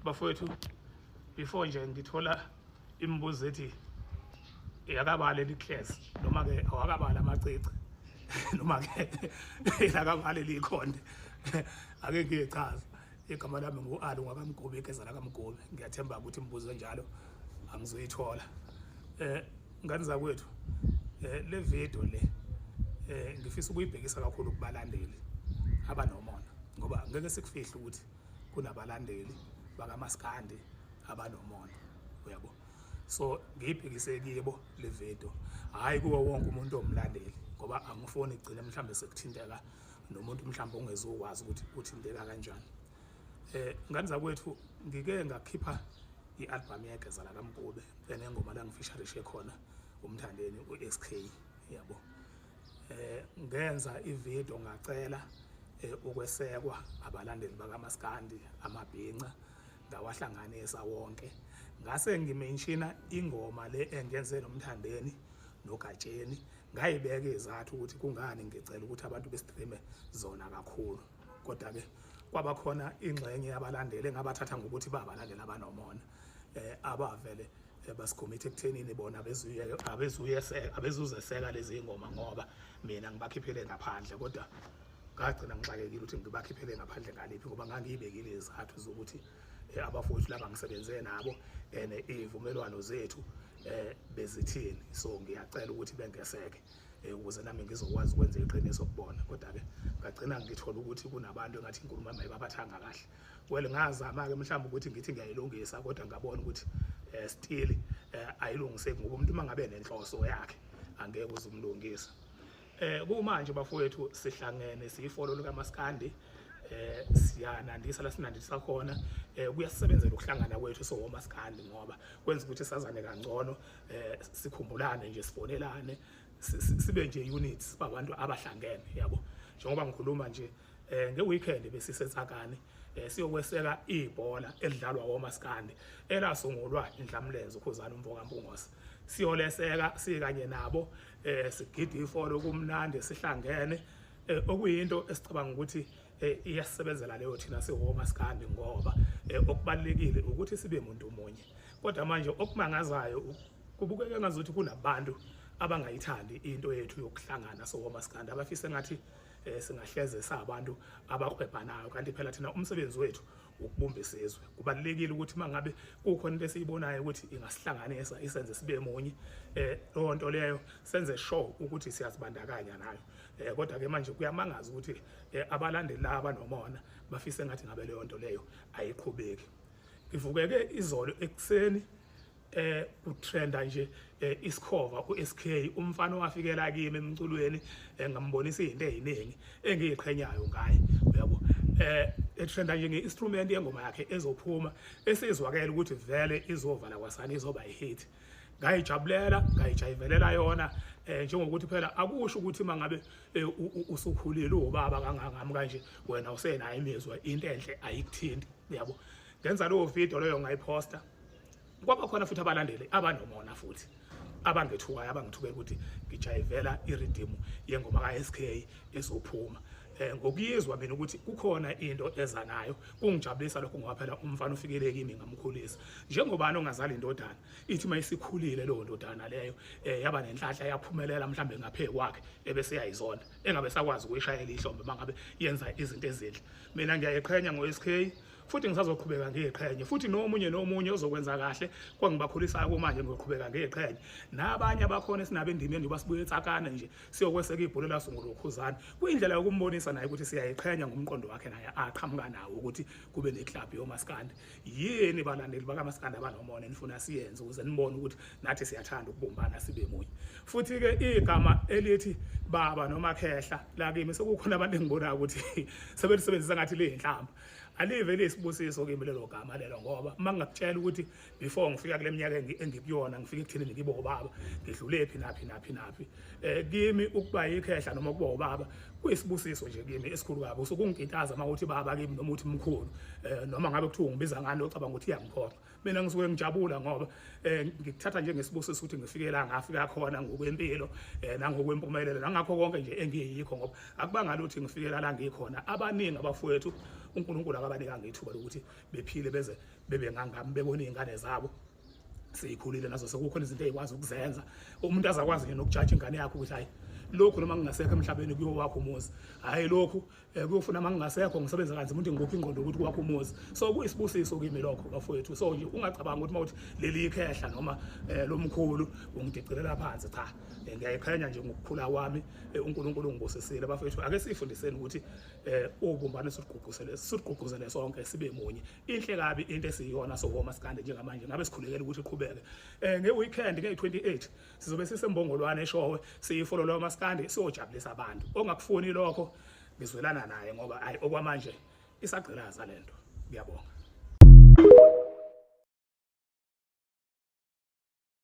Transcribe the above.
Bafowethu, before nje ngithola imibuzo ethi yakabala eliklesi noma ke awakabala amacici noma ke yakabala elikhonde, ake ngiyichaze. Igama lami ngu-Ali ngwakamgobe, igeza lakamgobe. Ngiyathemba ukuthi imibuzo enjalo angizoyithola. Ngane zakwethu, le video le ngifisa ukuyibhekisa kakhulu kubalandeli abanomona, ngoba ngeke sikufihle ukuthi kunabalandeli bakamaskandi abanomona, uyabo. So ngiyibhekise kibo le video, hhayi kuwo wonke umuntu omlandeli, ngoba angifuni igcine mhlawumbe sekuthinteka nomuntu mhlawumbe ongezukwazi ukuthi uthinteka kanjani. Ngane zakwethu, ngike ngakhipha i-album yegeza lakamgube enengoma la ngifisharishe khona uMthandeni u-SK, yabo. Ngenza ivideo ngacela ukwesekwa abalandeli bakamaskandi amabhinca, ngawahlanganisa wonke, ngase ngimenshina ingoma le engenze noMthandeni noGatsheni, ngayibeka izathu ukuthi kungani ngicela ukuthi abantu bestreame zona kakhulu. Kodwa-ke kwaba khona ingxenye yabalandeli engabathatha ngokuthi babalandeli abanomona, abavele basikhomithe ekuthenini bona abezuyeseka abezuzeseka lezi ngoma ngoba mina ngibakhiphele ngaphandle. Kodwa ngagcina ngixakekile ukuthi ngibakhiphele ngaphandle ngaliphi, ngoba ngangiyibekile izathu zokuthi abafowethu laba ngisebenze nabo and iy'vumelwano zethu bezithini, so ngiyacela ukuthi bengeseke ukuze nami ngizokwazi ukwenza iqiniso kubona. Kodwa-ke ngagcina ngithola ukuthi kunabantu engathi inkulumo yami ayibabathanga kahle. Well, ngazama-ke mhlawumbe ukuthi ngithi ngiyayilungisa, kodwa ngabona ukuthi still ayilungiseki, ngoba umuntu uma ngabe nenhloso yakhe angeke uze umlungisa. Kumanje bafowethu sihlangene siyifolo likaMaskandi, siyanandisa la sinandisa khona. Kuyasebenzela ukuhlangana kwethu sowomaskandi, ngoba kwenza ukuthi sazane kangcono, sikhumbulane nje, sifonelane, sibe nje units babantu abahlangene, yabo. Njengoba ngikhuluma nje, ngeweekend besisetsakane siyokweseka ibhola elidlalwa womaskandi elasungulwa indlamlenze uKhuzana umfoka Mpungose. Siyoleseka sikanye nabo, sigida ifolo, kumnandi, sihlangene, okuyinto esicabanga ukuthi iyasebenzela leyo thina siwomaskandi, ngoba okubalekile ukuthi sibe muntu munye. Kodwa manje okumangazayo, kubukeka ngazuthi kunabantu abangayithandi into yethu yokuhlangana sowomaskandi, abafise ngathi singahleze sabantu abakwebhanayo, kanti phela thina umsebenzi wethu ukubumba isizwe. Kubalulekile ukuthi mangabe kukhona into esiyibonayo ukuthi ingasihlanganisa isenze sibe munye, leyo nto leyo senze sure ukuthi siyazibandakanya nayo. Kodwa ke manje kuyamangaza ukuthi abalandeli laba abanomona bafise ngathi ngabe leyo nto leyo ayiqhubeki. Ngivukeke izolo ekuseni, kutrenda nje isikhova uSK, umfana owafikela kimi emculweni, ngambonisa izinto eziningi engiyiqhenyayo ngaye, uyabo. Etrenda nje ngeinstrument yengoma yakhe ezophuma, esizwakela ukuthi vele izovala kwasani, izoba ihit. Ngayijabulela, ngayijayivelela yona, njengokuthi phela akusho ukuthi mangabe usukhulile ubaba kangangami kanje wena usenayo imizwa, into enhle ayikuthinti, uyabo. Ngenza leyo video leyo, ngayiposta, kwaba khona futhi abalandeli abanomona futhi abangethukayo, abangithukela ukuthi ngijayivela iriddim yengoma ka-SK ezophuma. Ngokuyizwa mina ukuthi kukhona into eza nayo, kungijabulisa lokho, ngoba phela umfana ufikele kimi, ngamkhulisa. Njengobani ongazali indodana ithi mayisikhulile leyo ndodana leyo yaba nenhlanhla, yaphumelela mhlambe ngaphe kwakhe, ebese yayizona engabe sakwazi ukuyishayela ihlombe mangabe yenza izinto ezinhle. Mina ngiyayiqhenya ngo-SK, futhi ngisazoqhubeka ngiyiqhenye, futhi nomunye nomunye ozokwenza kahle kwangibakhulisayo kumanje ngiyoqhubeka ngiyiqhenye. Nabanye abakhona esinabo endimeni, njengoba sibuye etsakane nje siyokweseka ibhola lasungulwa uKhuzani, kuyindlela yokumbonisa naye ukuthi siyayiqhenya ngomqondo wakhe naye aqhamuka nawo ukuthi kube neclub yomaskandi. Yini balandeli bakamaskandi abanomona enifuna siyenze ukuze nibone ukuthi nathi siyathanda ukubumbana sibe munye? Futhi-ke igama elithi baba noma khehla lakimi, sekukhona abantu engibonayo ukuthi sebelisebenzisa ngathi liyinhlamba. Alive liyisibusiso kimi lelo gama lelo, ngoba uma ngingakutshela ukuthi before ngifika kule minyaka engikuyona, ngifika ekutheni ngibe ubaba, ngidlule phi naphi naphi naphi. Kimi ukuba yikhehla noma ukuba ubaba Kuyisibusiso nje kimi esikhulu kabi usuke ungikitaza uma uthi baba kimi noma uthi mkhulu, noma ngabe kuthiwa ungibiza ngani ocabanga ukuthi iyangiphoxa. Mina ngisuke ngijabula ngoba ngikuthatha njengesibusiso ukuthi ngifike la ngafika khona ngokwempilo, nangokwempumelelo nangakho konke nje engiyikho, ngoba akubanga lutho ngifike la ngikhona. Abaningi abafowethu uNkulunkulu akabanikanga ithuba lokuthi bephile beze bebe ngangami, bebone izingane zabo seyikhulile nazo sekukhona izinto ey'kwazi ukuzenza. Umuntu azakwazi nje nokujaja ingane yakhe ukuthi hayi lokhu noma ngingasekho emhlabeni kuyowakho umuzi, hhayi lokhu kuyofuna uma ngingasekho ngisebenza kanzima ukuthi ngikuphi ingqondo ukuthi kwakho umuzi. So kuyisibusiso kimi lokho bafowethu. So nje ungacabanga ukuthi uma uthi leli ikhehla noma lomkhulu ungidicilela phansi, cha, ngiyayiqhenya nje ngokukhula kwami. UNkulunkulu ungibusisile bafowethu. Ake sifundiseni ukuthi ubumbano siligqugquzele sonke sibe munye. Inhle kabi into esiyiyona sowomaskandi njengamanje, ngabe sikhulekela ukuthi iqhubeke. Nge-weekend nge-28 sizobe sisembongolwane eShowe, siyifololo maskandi, siyojabulisa abantu. Ongakufuni lokho ngizwelana naye ngoba hayi okwamanje isagqilaza lento. Ngiyabonga.